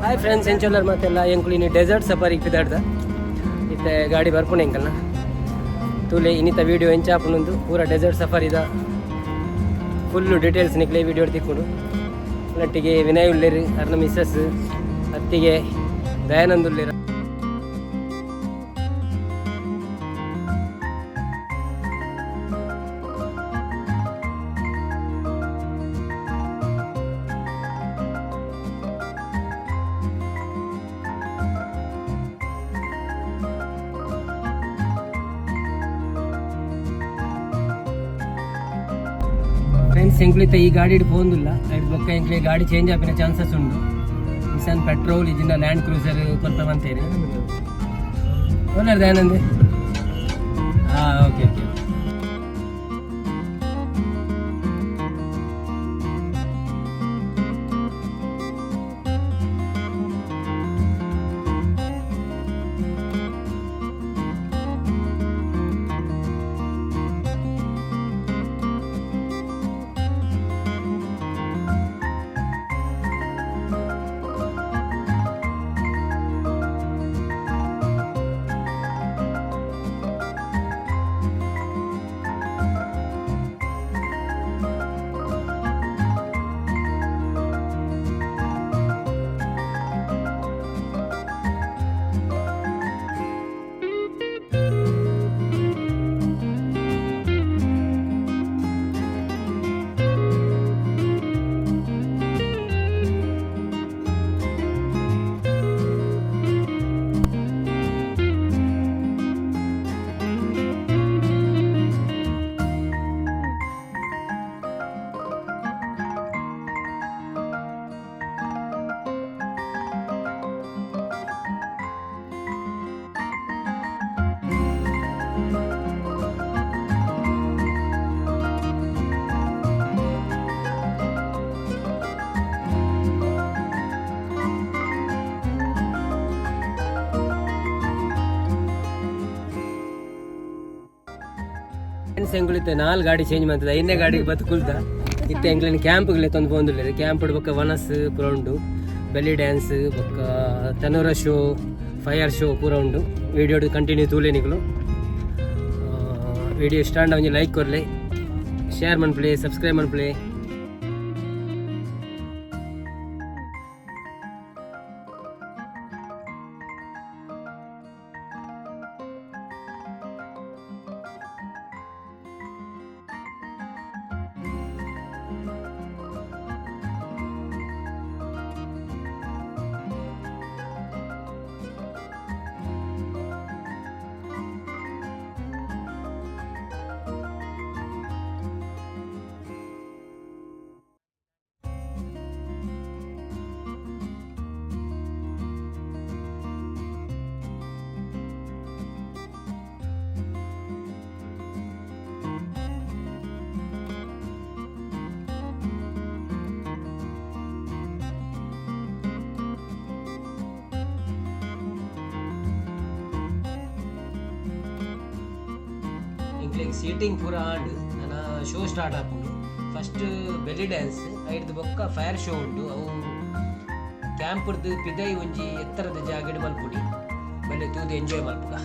Hi friends, ಎಂಚೊಲ್ಲರ್ ಮಾತೆಲ್ಲ? ಎಂಕುಲು desert safari ಪಿದಾಡ್ದ. ಇತ್ತೆ ಗಾಡಿ ಬರ್ಪುಂಡು ಎಂಕಲ್ನ. ತೂಲೆ ಇನ್ನಿತ ವೀಡಿಯೋ ಎಂಚ ಆಪುಂಡು. ಪೂರ ಡೆಸರ್ಟ್ ಸಫಾರಿದ ಫುಲ್ಲು ಡೀಟೇಲ್ಸ್ ನಿಕ್ಲೆ ವೀಡಿಯೋ ತಿಕ್ಕುಂಡು. ನಟ್ಟಿಗೆ ವಿನಯ್ ಉಲ್ಲೇರು, ಅರ್ನ ಮಿಸ್ಸಸ್ ಅತ್ತಿಗೆ ದಯಾನಂದ್ ಉಲ್ಲೇರು. ಫ್ರೆಂಡ್ಸ್, ಎಂಕ್ಲಿತ ಈ ಗಾಡಿ ಪೋಂದುಲ್ಲ. ಐಡ್ ಬೊಕ್ಕ ಎಂಕ್ಲೆ ಗಾಡಿ ಚೇಂಜ್ ಆಪಿನ ಚಾನ್ಸಸ್ ಉಂಡು. ನಿಸಾನ್ ಪೆಟ್ರೋಲ್ ಇಜಿಂಡ ಲ್ಯಾಂಡ್ ಕ್ರೂಸರ್ ಕೊಲ್ಪ ಬಂತೇನೆ. ಓನರ್ ದಯಾನಂದ್. ಹಾಂ, ಓಕೆ ಓಕೆ. ಫ್ರೆಂಡ್ಸ್, ಎಂಕುಲಿತ್ತೆ ನಾಲ್ ಗಾಡಿ ಚೇಂಜ್ ಮಾಡ್ತದೆ. ಐದನೇ ಗಾಡಿಗೆ ಬತ್ತು ಕುಲ್ದ. ಇತ್ತೆ ಎಂಕ್ಲೆನ ಕ್ಯಾಂಪ್ಗೆ ತಂದು ಪೋಂದುಲ್ಲೆರ್. ಕ್ಯಾಂಪ್ ಬೊಕ್ಕ ವನಸ್ ಪೂರ ಉಂಡು, ಬೆಲ್ಲಿ ಡ್ಯಾನ್ಸ್ ಬೊಕ್ಕ ತನೂರ ಶೋ, ಫೈರ್ ಶೋ ಪೂರ ಉಂಡು. ವಿಡಿಯೋ ಕಂಟಿನ್ಯೂ ತೂಲೆ ನಿಕುಲು. ವಿಡಿಯೋ ಇಷ್ಟ ಆಂಡ ಒಂಜಿ ಲೈಕ್ ಕೊರ್ಲೆ, ಶೇರ್ ಮನ್ಪುಲೆ, ಸಬ್ಸ್ಕ್ರೈಬ್ ಮನ್ಪುಲೆ. ಎಂಕ್ಲೆಗ್ ಸೀಟಿಂಗ್ ಪೂರ ಆಂಡ್. ನನ ಶೋ ಸ್ಟಾರ್ಟ್ ಆಪುಂಡು. ಫಸ್ಟ್ ಬೆಲ್ಲಿ ಡ್ಯಾನ್ಸ್, ಐಡ್ದ್ ಬೊಕ್ಕ ಫೈರ್ ಶೋ ಉಂಡು. ಅವು ಕ್ಯಾಂಪ್ರ್ದು ಪಿದೈ ಒಂಜಿ ಎತ್ತರದ ಜಾಗಡ್ ಮಲ್ಪುನಿ. ಬಲ್ಲೆ ತೂದು ಎಂಜಾಯ್ ಮಲ್ಪುಗ.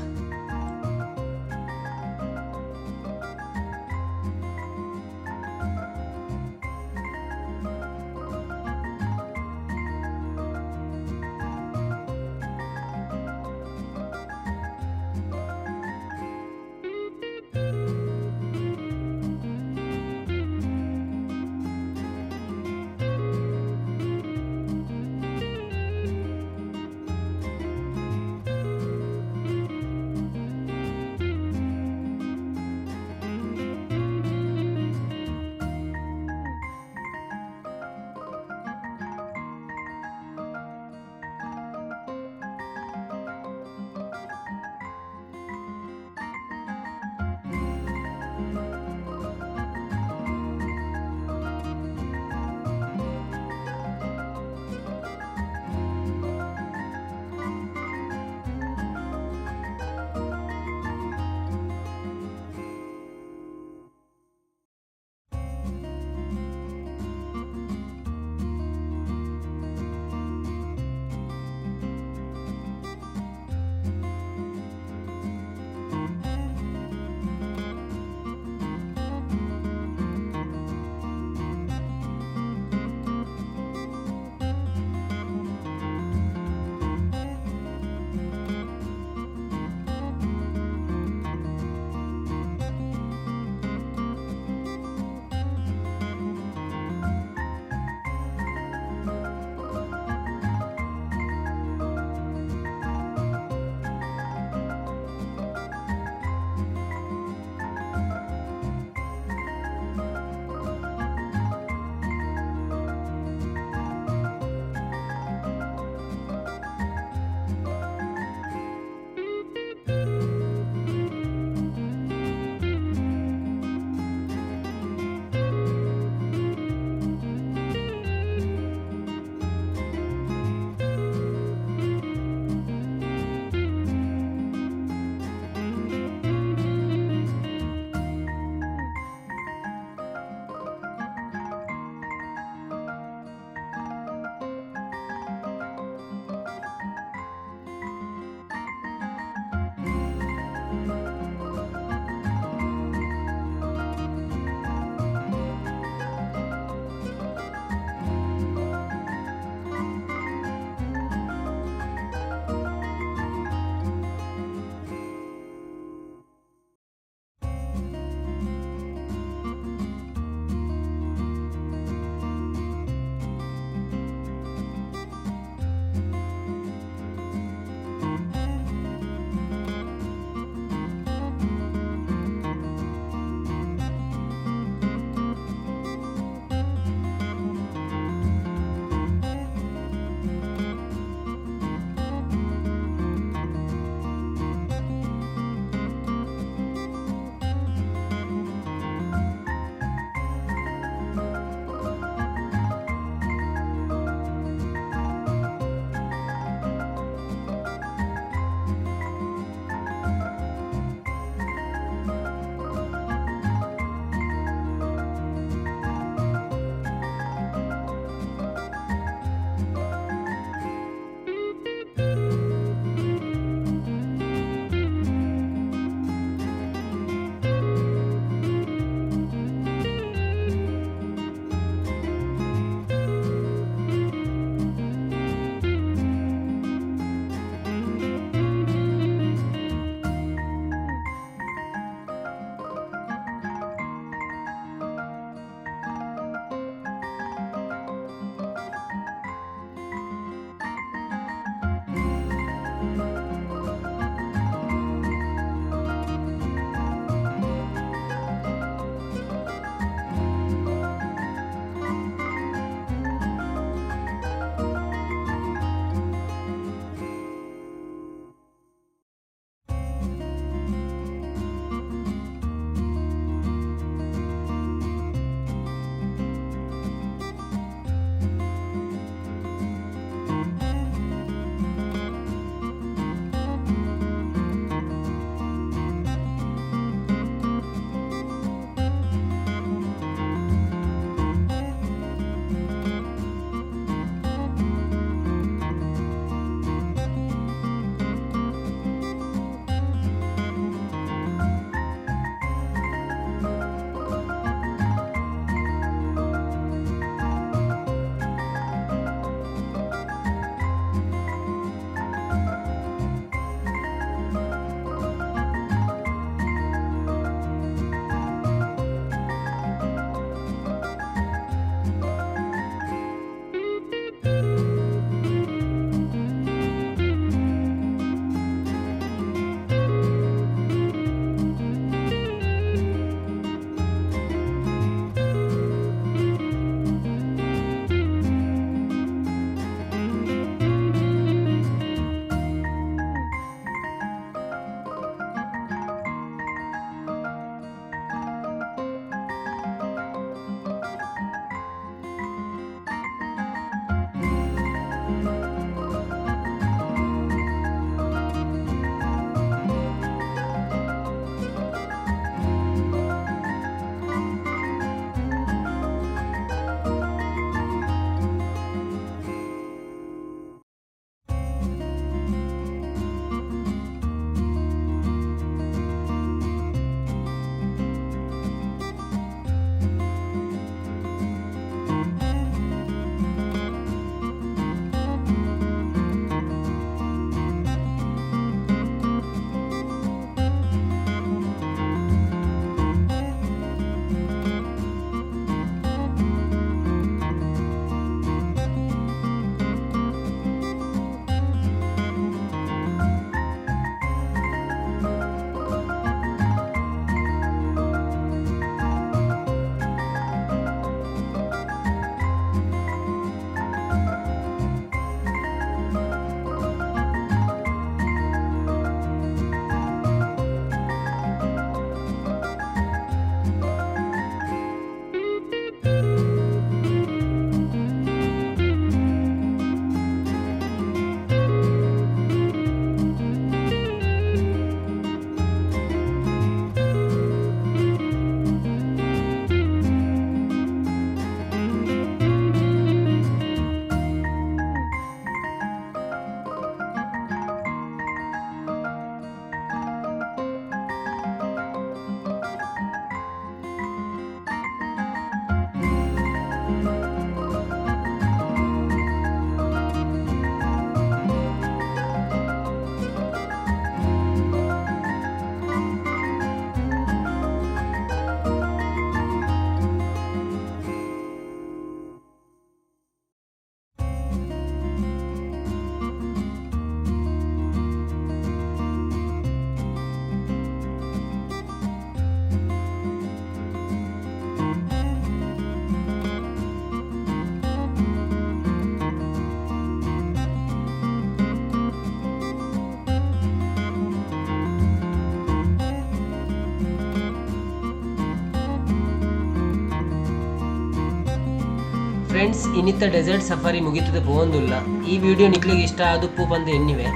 ಫ್ರೆಂಡ್ಸ್, ಇನಿತ ಡೆಸರ್ಟ್ ಸಫಾರಿ ಮುಗಿತದ ಪೋವೊಂದುಲ್ಲ. ಈ ವಿಡಿಯೋ ನಿಕ್ಲೆಗ್ ಇಷ್ಟ ಆದುಪ್ಪು ಪಂದ್ ಎನ್ನಿವೆ.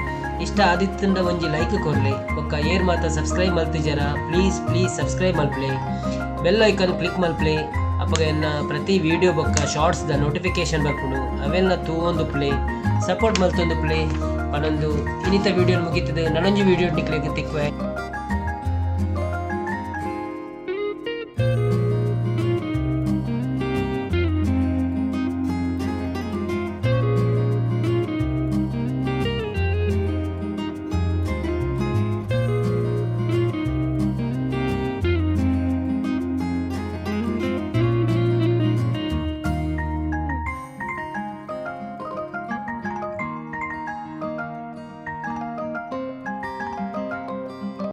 ಇಷ್ಟ ಆದಿತ್ತಂಡ ಒಂಜಿ ಲೈಕ್ ಕೊರ್ಲೆ. ಬೊಕ್ಕ ಏರ್ ಮಾತ ಸಬ್ಸ್ಕ್ರೈಬ್ ಮಲ್ತಿಜರ, ಪ್ಲೀಸ್ ಪ್ಲೀಸ್ ಸಬ್ಸ್ಕ್ರೈಬ್ ಮಲ್ಪ್ಲೆ. ಬೆಲ್ ಐಕಾನ್ ಕ್ಲಿಕ್ ಮಲ್ಪ್ಲೆ. ಅಪಗ ಎನ್ನ ಪ್ರತಿ ವಿಡಿಯೋ ಬೊಕ್ಕ ಶಾರ್ಟ್ಸ್ ದ ನೋಟಿಫಿಕೇಶನ್ ಬರ್ಪುಂಡು. ಅವೆಲ್ಲ ತೂವೊಂದುಪ್ಪುಲೆ, ಸಪೋರ್ಟ್ ಮಲ್ತೊಂದುಪ್ಪುಲೆ ಪನೊಂದು ಇನಿತ ವಿಡಿಯೋ ಮುಗಿತದೆ. ನನೊಂಜಿ ವಿಡಿಯೋ ನಿಕ್ಲೆಗ್ ತಿಕ್ಕುವೆ.